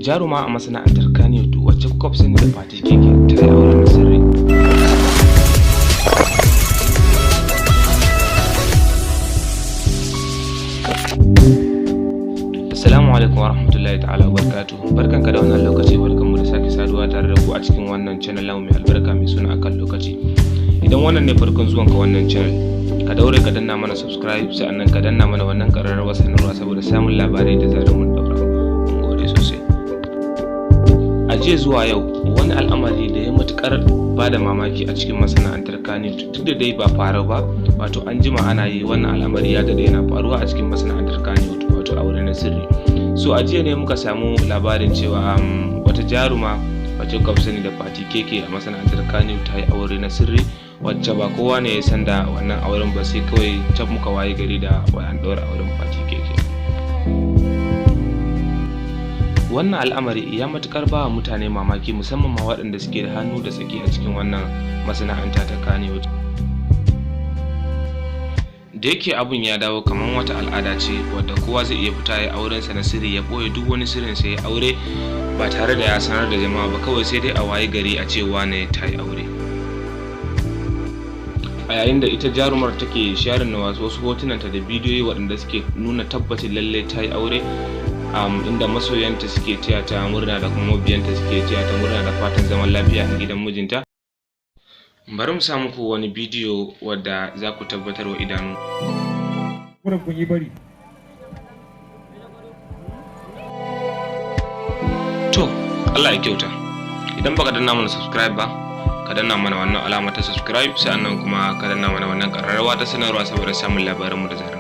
Jaruma a masana'antar Kannywood wacce kuka fi sani da Fati Keke ta yi aure na sirri. Assalamu alaikum wa rahmatullahi ta'ala wa barakatuhu. Barkanka da wannan lokaci, barkanmu da sake saduwa tare da ku a cikin wannan channel namu mai albarka mai suna Akan Lokaci. Idan wannan ne farkon zuwanka wannan channel, ka daure ka danna mana subscribe, sa'annan ka danna mana wannan ƙararrawar sanarwa saboda samun labarai da zarar mun daura. Mun gode sosai. A jiya zuwa yau, wani al'amari da ya matukar ba da mamaki a cikin masana'antar Kannywood, duk da dai ba faru ba, wato an jima ana yi, wannan al'amari ya daɗe yana faruwa a cikin masana'antar Kannywood, wato aure na sirri. So a jiya ne muka samu labarin cewa wata jaruma wacce kuka fi sani da Fati Keke a masana'antar Kannywood ta yi aure na sirri, wacce ba kowa ne ya san da wannan auren ba, sai kawai can muka waye gari da wai an ɗaura auren Fati Keke. Wannan al'amari ya matukar ba mutane mamaki, musamman ma waɗanda suke da hannu da tsaki a cikin wannan masana'anta ta Kannywood. Da yake abun ya dawo kamar wata al'ada ce wadda kowa zai iya fita ya aurensa na sirri, ya ɓoye duk wani sirrin sa, ya aure ba tare da ya sanar da jama'a ba, kawai sai dai a waye gari a ce wane ta yi aure. A yayin da ita jarumar take sharing na wasu hotunanta da bidiyoyi waɗanda suke nuna tabbacin lalle ta yi aure, inda masoyanta suke taya ta murna da kuma mabiyanta suke taya ta murna da fatan zaman lafiya a gidan mijinta. Bari mu sa muku wani bidiyo wadda za ku tabbatar wa idanu. Kurin kun yi bari. To, Allah ya kyauta. Idan baka danna mana subscribe ba, ka danna mana wannan alama ta subscribe, sa'annan kuma ka danna mana wannan ƙararrawa ta sanarwa saboda samun labaranmu da zarar